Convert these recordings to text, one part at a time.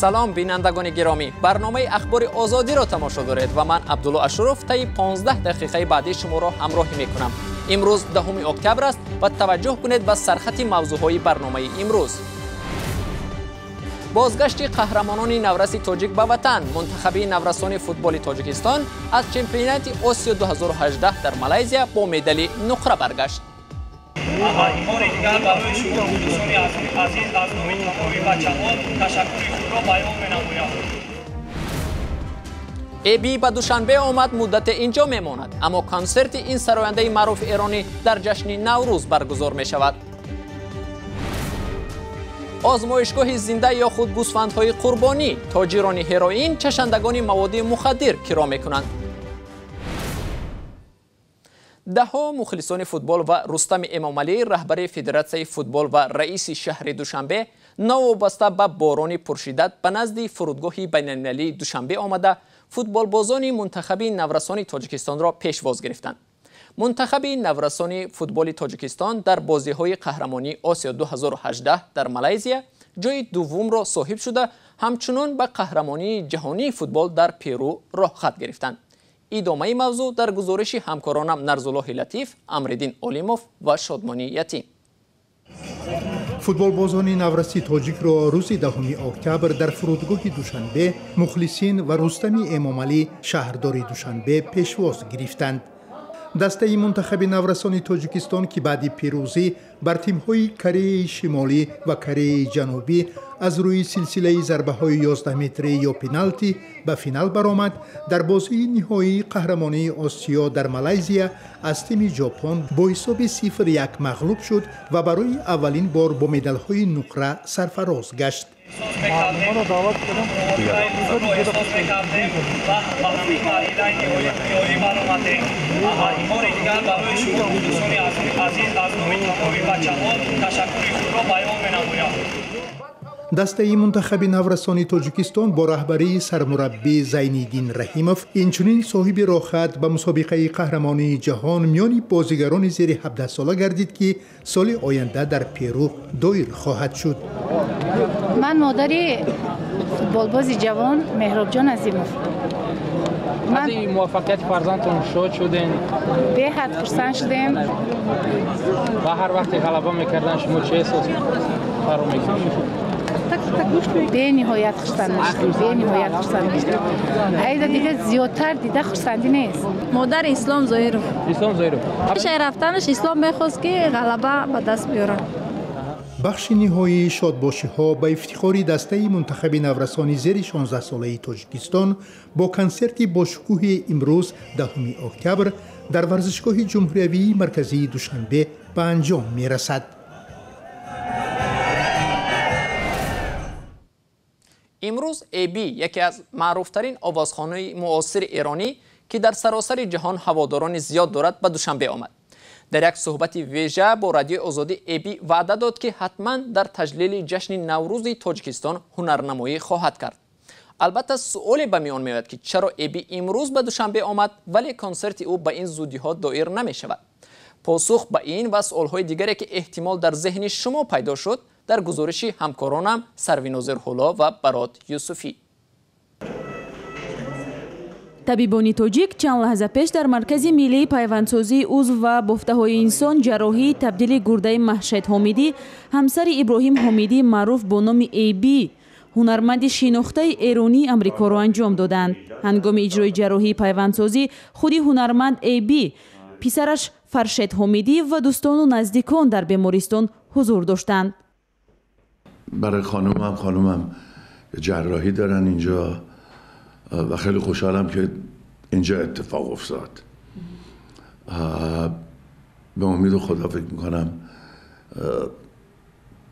Салом бинандагони гиромӣ, барномаи Ахбори Озодиро тамошо доред ва ман Абдулло Ашуров таи 15 дақиқаи баъдӣ шуморо ҳамроҳӣ мекунам. Имрӯз 10 октябр аст ва таваҷҷӯҳ кунед ба сархати мавзӯъҳои барномаи имрӯз. Бозгашти қаҳрамонони навраси тоҷик ба ватан, мунтахаби наврасони футболи Тоҷикистон аз чемпионати Осиё 2018 дар Малайзия бо медали нуқра баргашт. Бори дигар барои шумо дӯстони азиз аз номи тамоми бачаҳо ташаккури худро баён менамоям. Эби ба Душанбе омад, муддате инҷо мемонад, аммо консерти ин сарояндаи маъруфи эронӣ дар ҷашни Наврӯз баргузор мешавад. Озмоишгоҳи зинда ё худ гӯсфандҳои қурбонӣ, тоҷирони ҳероин, чашандагони маводи мухаддир киро мекунанд. Даҳҳо мухлисони футбол ва Рустами Эмомалӣ, раҳбари Федератсияи футбол ва раиси шаҳри Душанбе, новобаста ба борони пуршиддат ба назди фурудгоҳи байналмилалии Душанбе омада, футболбозони мунтахаби наврасони Тоҷикистонро пешвоз гирифтанд. Мунтахаби наврасони футболи Тоҷикистон дар бозиҳои қаҳрамонии Осиё 2018 дар Малайзия ҷои дуввумро соҳиб шуда, ҳамчунон ба қаҳрамонии ҷаҳонии футбол дар Перу роҳхат гирифтанд. Идомаи мавзӯъ дар гузориши ҳамкоронам Нарзуллоҳи Латиф, Амриддин Олимов ва Шодмонӣ Ятим. Футболбозони навраси тоҷикро рӯзи 10 октябр дар фурудгоҳи Душанбе мухлисин ва Рустами Эмомалӣ, шаҳрдори Душанбе, пешвоз гирифтанд. Дастаи мунтахаби наврасони Тоҷикистон, ки баъди пирӯзӣ бар тимҳои Кореяи Шимолӣ ва Кореяи Ҷанубӣ аз рӯи силсилаи зарбаҳои 11 метрӣ ё пеналти ба финал баромад, дар бозии ниҳоии қаҳрамонии Осиё дар Малайзия аз тими Ҷопон бо ҳисоби 0-1 мағлуб шуд ва барои аввалин бор бо медалҳои нуқра сарфароз гашт. Бори дигар барои шумо дӯстони азиз аз номи тамоми бачаҳо ташаккури худро баён менамоям. Дастаи мунтахаби наврасони Тоҷикистон бо раҳбарии сармураббӣ Зайниддин Раҳимов инчунин соҳиби роҳхат ба мусобиқаи қаҳрамонии ҷаҳон миёни бозигарони зери 17 сола гардид, ки соли оянда дар Перу доир хоҳад шуд. Ман модари футболбози ҷавон Меҳробҷон Азимов. Аз ин муваффақияти фарзандтон шод шудем? Беҳад хурсанд шудем. Ва ҳар вақте ғалаба мекардан шумо чӣ эҳсос фаро мекардед? Бениҳоят хурсанд мешудем, бениҳоят хурсанд мешудем. Айда дига зиёдтар дида хурсандӣ нест. Модар Ислом Зоиров. Ислом Зоиров. Пешаи рафтанаш Ислом мехост, ки ғалаба ба даст биёрад. Бахши ниҳоии шодбошиҳо ба ифтихори дастаи мунтахаби наврасони зери 16 солаи Тоҷикистон бо консерти бошукӯҳи имрӯз 10 октябр дар варзишгоҳи ҷумҳуриявии марказии Душанбе ба анҷом мерасад. Имрӯз Эби, яке аз маъруфтарин овозхонаи муосири эронӣ, ки дар саросари ҷаҳон ҳаводорони зиёд дорад, ба Душанбе омад. Дар як суҳбати вежа бо Радиои Озодӣ Эби ваъда дод, ки ҳатман дар таҷлили ҷашни Наврӯзи Тоҷикистон ҳунарнамоӣ хоҳад кард. Албатта суоле ба миён меояд, ки чаро Эби имрӯз ба Душанбе омад, вале консерти ӯ ба ин зудиҳо доир намешавад. Посух ба ин ва суолҳои дигаре, ки эҳтимол дар зеҳни шумо пайдо шуд, дар гузориши ҳамкоронам Сарвинозир Ҳуло ва Барот Юсуфӣ. Табибони тоҷик чанд лаҳза пеш дар маркази миллии пайвандсозии узв ва бофтаҳои инсон ҷарроҳии табдили гурдаи Маҳшед Ҳомидӣ, ҳамсари Иброҳим Ҳомидӣ, маъруф бо номи Эби, ҳунарманди шинохтаи эронии Амрикоро анҷом доданд. Ҳангоми иҷрои ҷарроҳии пайвандсозӣ худи ҳунарманд Эби, писараш Фаршед Ҳомидӣ ва дӯстону наздикон дар бемористон ҳузур доштанд. Барои хонумам ҷарроҳӣ доранд инҷо و خیلی خوشحالم که اینجا اتفاق افتاد. به امید خدا فکر میکنم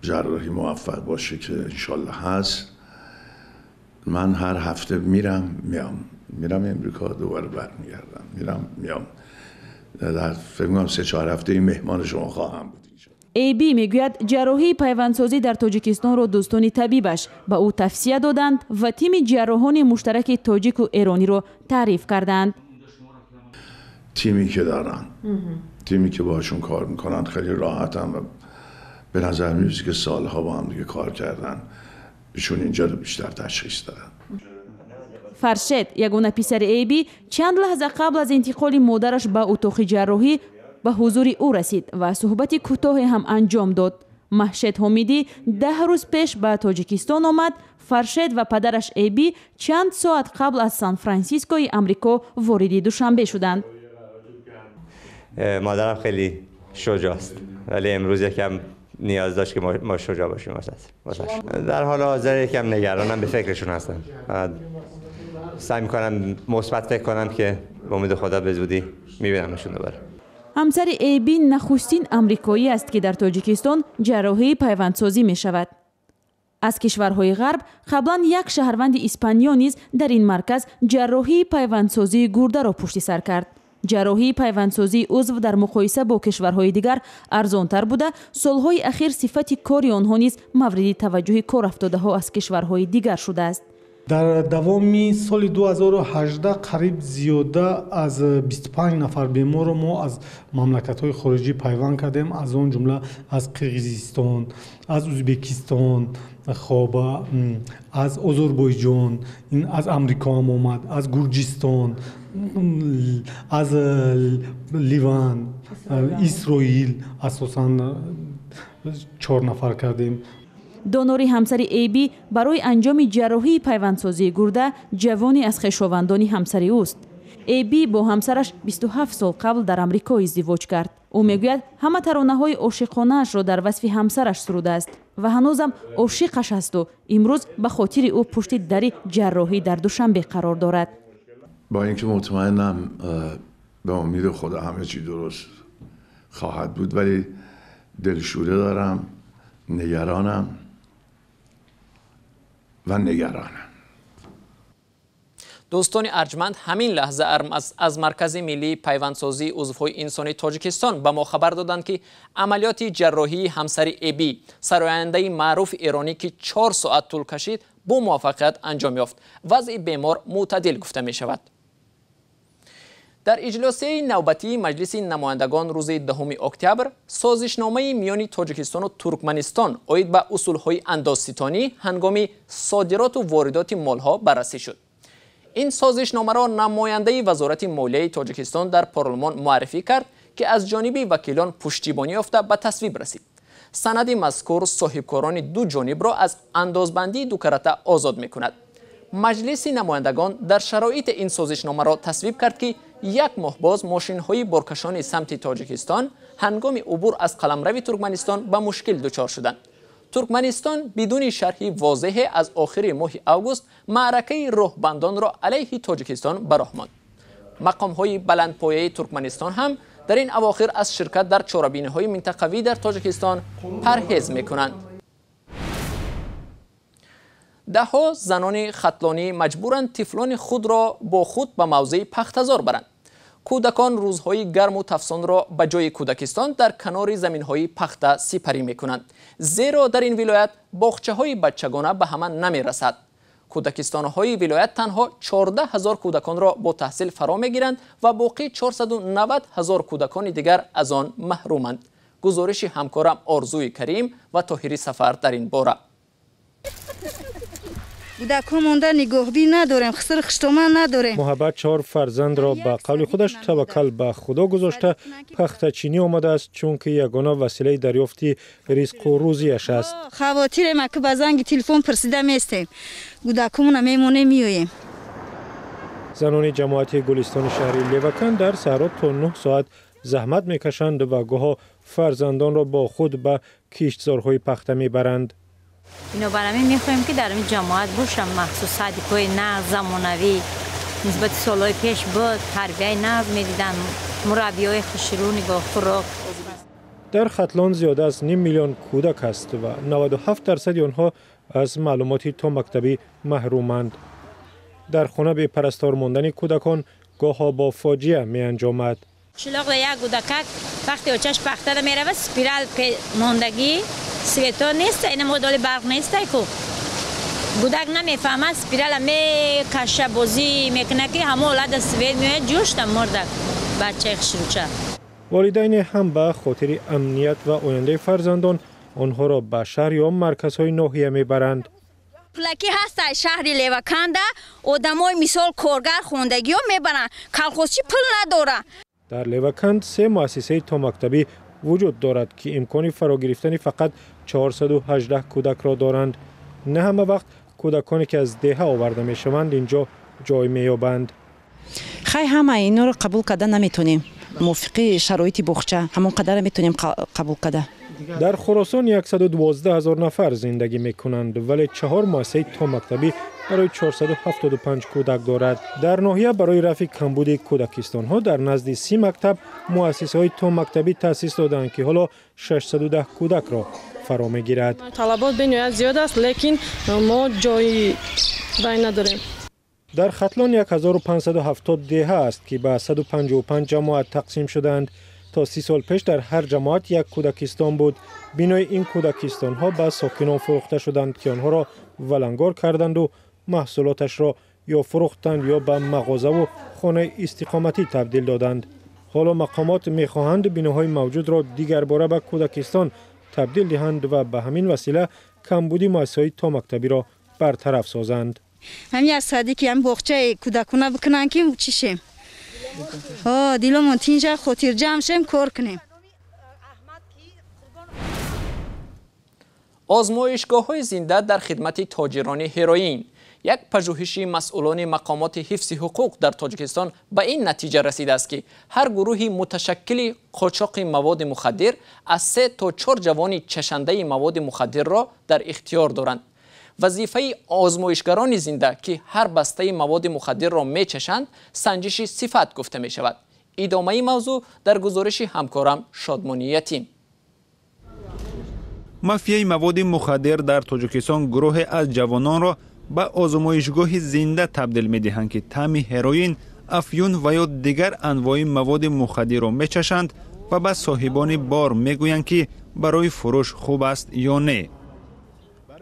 جراحی موفق باشه که انشالله هست. من هر هفته میرم میام، میرم امریکا، دوباره برمیگردم، میرم میام. در فکر میکنم 3-4 هفته این مهمان شما خواهم بود. Эби мегӯяд, ҷарроҳии пайвандсозӣ дар Тоҷикистонро дӯстони табибаш ба ӯ тавсия доданд ва тими ҷарроҳони муштараки тоҷику эрониро таъриф карданд. تیمی که دارن، تیمی که باشون کار میکنن خیلی راحتن و به نظر میرسه که سالها با هم دیگه کار کردن. ایشون اینجا رو بیشتر تشخیص دادن. Фаршед, ягона писари Эйби, чанд лаҳза қабл аз интиқоли модараш ба утоқи ҷарроҳӣ ба ҳузури ӯ расид ва суҳбати кӯтоҳе ҳам анҷом дод. Маҳшед Ҳомидӣ 10 рӯз пеш ба Тоҷикистон омад. Фаршед ва падараш Эйби чанд соат қабл аз Сан-Франсискои Амрико вориди Душанбе шуданд. مادرم خیلی شجاع است، ولی امروز یکم نیاز داشت که ما شجاع باشیم واسش. در حال حاضر یکم نگرانم، به فکرشون هستم. سعی میکنم مثبت فکر کنم که به امید خدا به زودی میبینمشون دوباره. Ҳамсари Эйби нахустин амрикоӣ аст, ки дар Тоҷикистон ҷарроҳии пайвандсозӣ мешавад. Аз кишварҳои ғарб қаблан як шаҳрванди Испаниё низ дар ин марказ ҷарроҳии пайвандсозии гурдаро пушти сар кард. Ҷарроҳии пайвандсозии узв дар муқоиса бо кишварҳои дигар арзонтар буда, солҳои ахир сифати кори онҳо низ мавриди таваҷҷӯҳи корафтодаҳо аз кишварҳои дигар шудааст. Дар давоми соли 2018 қариб зиёда аз 25 нафар беморро мо аз мамлакатҳои хориҷӣ пайванд кардем, аз он ҷумла аз Қирғизистон, аз Ӯзбекистон, хоб, аз Озарбойҷон, аз Амрико ҳам омад, аз Гурҷистон, аз Ливан, Исроил, асосан чор нафар кардем. Донори ҳамсари Эйби барои анҷоми ҷарроҳии пайвандсозии гурда ҷавоне аз хешовандони ҳамсари ӯст. Эйби бо ҳамсараш 27 сол қабл дар Амрико издивоҷ кард. Ӯ мегӯяд, ҳама таронаҳои ошиқонаашро дар васфи ҳамсараш сурудааст ва ҳанӯзам ошиқаш ҳасту имрӯз ба хотири ӯ пушти дари ҷарроҳӣ дар Душанбе қарор дорад. با اینکه مطمئنم به امید خدا همه چی درست خواهد بود، ولی دلشوره دارم، نگرانم و نگرانم. Дӯстони арҷманд, ҳамин лаҳза аз Маркази миллии пайвандсозии узвҳои инсонии Тоҷикистон ба мо хабар доданд, ки амалиёти ҷарроҳии ҳамсари Эби, сарояндаи маъруфи эронӣ, ки 4 соат тӯл кашид, бо муваффақият анҷом ёфт. Вазъи бемор мӯътадил гуфта мешавад. Дар иҷлосияи навбатии Маҷлиси намояндагон рӯзи 10 октябр созишномаи миёни Тоҷикистону Туркманистон оид ба усулҳои андозситонӣ ҳангоми содироту воридоти молҳо баррасӣ шуд. Ин созишномаро намояндаи Вазорати молияи Тоҷикистон дар парлумон муаррифӣ кард, ки аз ҷониби вакилон пуштибонӣ ёфта, ба тасвиб расид. Санади мазкур соҳибкорони ду ҷонибро аз андозбандии дукарата озод мекунад. Маҷлиси намояндагон дар шароити ин созишномаро тасвиб кард, ки як моҳ боз мошинҳои боркашони самти Тоҷикистон ҳангоми убур аз қаламрави Туркманистон ба мушкил дучор шуданд. Туркманистон бидуни шарҳи возеҳе аз охири моҳи август маъракаи роҳбандонро алайҳи Тоҷикистон ба роҳ монд. Мақомҳои баландпояи Туркманистон ҳам дар ин авохир аз ширкат дар чорабиниҳои минтақавӣ дар Тоҷикистон парҳез мекунанд. Даҳҳо занони хатлонӣ маҷбуранд тифлони худро бо худ ба мавзеи пахтазор баранд. Кӯдакон рӯзҳои гарму тафсонро ба ҷои кӯдакистон дар канори заминҳои пахта сипарӣ мекунанд, зеро дар ин вилоят боғчаҳои бачагона ба ҳама намерасад. Кӯдакистонҳои вилоят танҳо 14 ҳазор кӯдаконро бо таҳсил фаро мегиранд ва боқӣ 490 ҳазор кӯдакони дигар аз он маҳруманд. Гузориши ҳамкорам Орзуи Карим ва Тоҳири Сафар дар ин бора. Кӯдакҳо монда, нигоҳбин надорем, хиср хиштоман надорем. Муҳаббат чор фарзандро ба қавли худаш таваккал ба Худо гузошта, пахтачинӣ омадааст, чунки ягона василаи дарёфти ризқу рӯзиаш аст. Хавотирем, аки ба занги телефон пурсида местем, кӯдакҳомона мемонем, меоем. Занони ҷамоати Гулистони шаҳри Левакан дар саҳро то 9 соат заҳмат мекашанд ва гоҳо фарзандонро бо худ ба киштзорҳои пахта мебаранд. Бинобар ҳамин мехоҳем, ки дар ин ҷамоат бошам, махсус садикҳои нағз, замонавӣ. Нисбати солҳои пеш буд, тарбияи нағз медиданд, мураббиҳои хушрӯ, нигоҳ, хӯрок. Дар Хатлон зиёда аз ним миллион кӯдак аст ва 97 дарсади онҳо аз маълумоти томактабӣ маҳруманд. Дар хона бепарастор мондани кӯдакон гоҳо бо фоҷиа меанҷомад. Қишлоқ як кӯдакак вақте очаш пахтада меравад, спирал мондагӣ, свето нест, ина модоли барқ нестай ку, кӯдак намефаҳмад, спирала мекаша, бозӣ мекунад, ки ҳама ҳолата свет меояд, ҷӯшта мурдак бачаи хушрӯча. Волидайне ҳам ба хотири амният ва ояндаи фарзандон онҳоро ба шаҳр ё марказҳои ноҳия мебаранд. Пулакӣ ҳаст шаҳри Леваканда, одамои мисол коргар хондагиҳо мебаранд, колхозчӣ пул надорад. Дар Леваканд 3 муассисаи томактабӣ вуҷуд дорад, ки имкони фарогирифтани фақат 418 кӯдакро доранд. На ҳама вақт кӯдаконе ки аз деҳа оварда мешаванд инҷо ҷой меёбанд. Хай, ҳама инҳоро қабул карда наметонем. Мувофиқи шароити боғча ҳамон қадарро метонем қабул карда. Дар Хуросон 112 ҳазор нафар зиндагӣ мекунанд, вале 4 муассисаи томактабӣ барои 475 кӯдак дорад. Дар ноҳия барои рафъи камбуди кӯдакистонҳо дар назди 30 мактаб муассисаҳои томактабӣ таъсис доданд, ки ҳоло 610 кӯдакро фаро мегирад. Талабот бениҳоят зиёд аст, лекин мо ҷои вай надорем. Дар Хатлон 1570 деҳа аст, ки ба 155 ҷамоат тақсим шудаанд. То 30 сол пеш дар ҳар ҷамоат як кӯдакистон буд. Бинои ин кӯдакистонҳо ба сокинон фурӯхта шуданд, ки онҳоро валангор карданду маҳсулоташро ё фурӯхтанд ё ба мағозаву хонаи истиқоматӣ табдил доданд. Ҳоло мақомот мехоҳанд биноҳои мавҷудро дигарбора ба кӯдакистон табдил диҳанд ва ба ҳамин васила камбуди муассисаҳои томактабиро бартараф созанд. Ҳамин аз садики ҳам боғчаи кӯдакона бикунанд, ки чишем. Диломон тинҷа, хотирҷамъ шем, кор кунем. Озмоишгоҳҳои зинда дар хидмати тоҷирони ҳероин. Як пажӯҳиши масъулони мақомоти ҳифзи ҳуқуқ дар Тоҷикистон ба ин натиҷа расидааст, ки ҳар гурӯҳи муташаккили қочоқи маводи мухаддир аз 3 то 4 ҷавони чашандаи маводи мухаддирро дар ихтиёр доранд. Вазифаи озмоишгарони зинда, ки ҳар бастаи маводи мухаддирро мечашанд, санҷиши сифат гуфта мешавад. Идомаи мавзӯъ дар гузориши ҳамкорам Шодмони Ятим. Мафияи маводи мухаддир дар Тоҷикистон гурӯҳе аз ҷавононро ба озмоишгоҳи зинда табдил медиҳанд, ки таъми ҳероин, афюн ва ё дигар анвои маводи мухаддирро мечашанд ва ба соҳибони бор мегӯянд, ки барои фурӯш хуб аст ё не.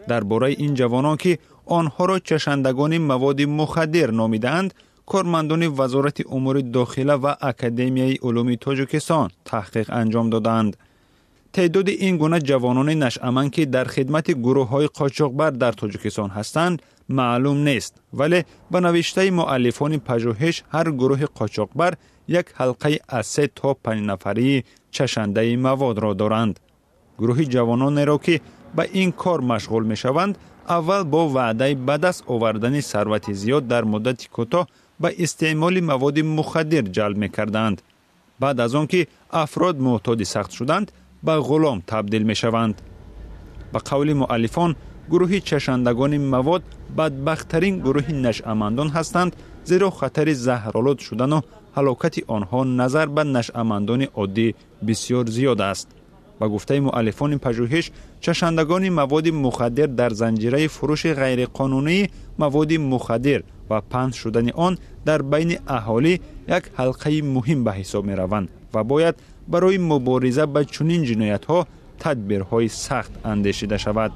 Дар бораи ин ҷавонон, ки онҳоро чашандагони маводи мухаддир номидаанд, кормандони Вазорати умури дохила ва Академияи улуми Тоҷикистон таҳқиқ анҷом додаанд. Теъдоди ин гуна ҷавонони нашъаманд, ки дар хидмати гурӯҳҳои қочоқбар дар Тоҷикистон ҳастанд, маълум нест, вале ба навиштаи муаллифони пажӯҳиш ҳар гурӯҳи қочоқбар як ҳалқаи аз 3 то 5 нафарии чашандаи маводро доранд. Гурӯҳи ҷавононеро, ки ба ин кор машғул мешаванд, аввал бо ваъдаи ба даст овардани сарвати зиёд дар муддати кӯтоҳ ба истеъмоли маводи мухаддир ҷалб мекарданд. Баъд аз он ки афрод муътоди сахт шуданд, ба ғулом табдил мешаванд. Ба қавли муаллифон, гурӯҳи чашандагони мавод бадбахттарин гурӯҳи нашъамандон ҳастанд, зеро хатари заҳролуд шудану ҳалокати онҳо назар ба нашъамандони оддӣ бисёр зиёд аст. Ба гуфтаи муаллифони пажӯҳиш, чашандагони маводи мухаддир дар занҷираи фурӯши ғайриқонунии маводи мухаддир ва паҳн шудани он дар байни аҳолӣ як ҳалқаи муҳим ба ҳисоб мераванд ва бояд барои мубориза ба чунин ҷиноятҳо тадбирҳои сахт андешида шавад.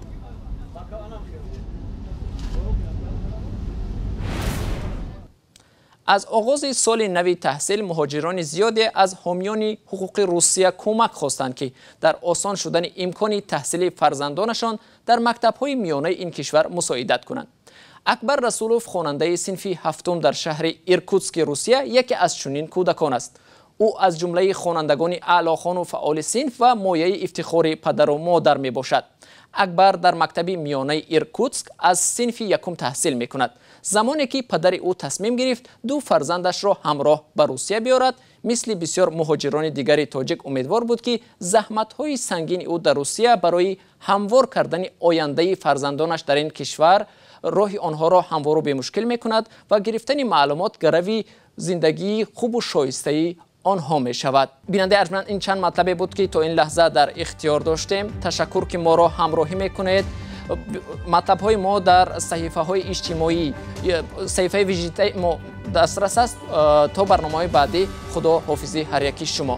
Аз оғози соли нави таҳсил муҳоҷирони зиёде аз ҳомиёни ҳуқуқи Русия кӯмак хостанд, ки дар осон шудани имкони таҳсили фарзандонашон дар мактабҳои миёнаи ин кишвар мусоидат кунанд. Акбар Расулов, хонандаи синфи 7 дар шаҳри Иркутски Русия, яке аз чунин кӯдакон аст. Ӯ аз ҷумлаи хонандагони аълохону фаъоли синф ва мояи ифтихори падару модар мебошад. Акбар дар мактаби миёнаи Иркутск аз синфи 1 таҳсил мекунад. Замоне ки падари ӯ тасмим гирифт 2 фарзандашро ҳамроҳ ба Русия биёрад, мисли бисёр муҳоҷирони дигари тоҷик умедвор буд, ки заҳматҳои сангини ӯ дар Русия барои ҳамвор кардани ояндаи фарзандонаш дар ин кишвар роҳи онҳоро ҳамвору бемушкил мекунад ва гирифтани маълумот гарави зиндагии хубу шоистаи онҳо мешавад. Бинандаи арҷманд, ин чанд матлабе буд, ки то ин лаҳза дар ихтиёр доштем. Ташаккур, ки моро ҳамроҳӣ мекунед. Матлабҳои мо дар саҳифаҳои иҷтимоӣ, саҳифаи вижитаи мо дастрас аст. То барномаҳои баъдӣ, Худо ҳофизи ҳар яки шумо.